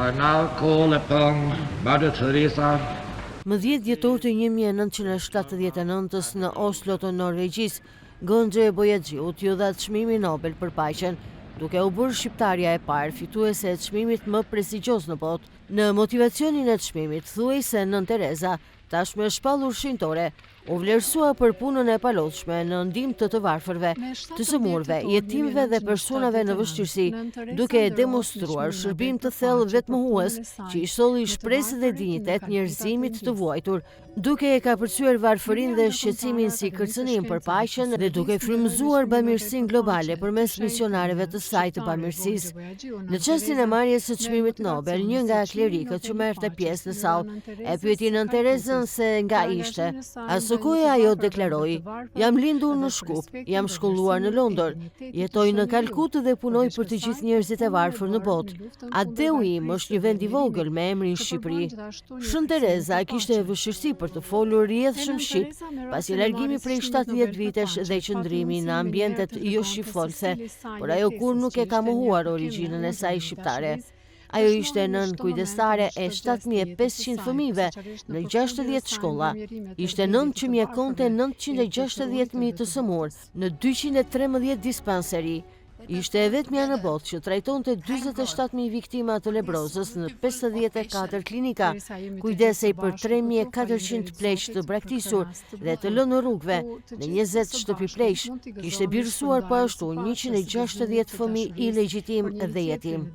I now call upon Mother Teresa Më 10 dhjetor të 1979-ës në Oslo të Norvegjisë, Gonxhe Bojaxhiut iu dha çmimi Nobel për paqen, duke u bërë shqiptarja e parë fituese e çmimit më prestigjioz në botë. Në motivacionin e çmimit thuhej se Nënë Tereza, tashmë e shpallur shenjtore, u vlerësua për punën e palodhshme në ndihmë të të varfërve, të sëmurëve, jetimëve dhe personave në vështirësi, duke demonstruar shërbim të thellë vetëmohues që i solli shpresë dhe dinjitet njerëzimit të vuajtur, duke e kapërcyer varfërinë dhe shqetësimin si kërcënim për paqen dhe duke frymëzuar bamirësinë globale përmes misionareve të saj të bamirësisë. Në çastin e marrjes së çmimit Nobel, një nga klerikët që merrte pjesë në sallë e pyeti Nënë Terezën se nga ishte. Asokohe ajo deklaroi: "Jam lindur në Shkup, jam shkolluar në Londër, jetoj në Kalkutë dhe punoj për të gjithë njerëzit e varfër në botë. Atdheu im është një vend i vogël me emrin Shqipëri." Shën Tereza kishte vështirësi për të folur rrjedhshëm shqip, pasi largimi prej 70 vitesh dhe qëndrimi në ambientet jo shqipfolëse, por ajo kurrë nuk e ka mohuar origjinën e saj shqiptare. Ajo ishte nënë kujdestare e 7500 fëmijëve në 60 shkolla. Ishte nënë që mjekonte 960.000 të sëmurë në 213 dispanseri. Ishte e vetmja në botë që trajtonte 47.000 viktima të lebrozës në 54 klinika, kujdesej për 3.400 pleq të braktisur dhe të lënë rrugëve në 20 shtëpi pleqsh, kishte birësuar po ashtu 160 fëmijë ilegjitim dhe jetim.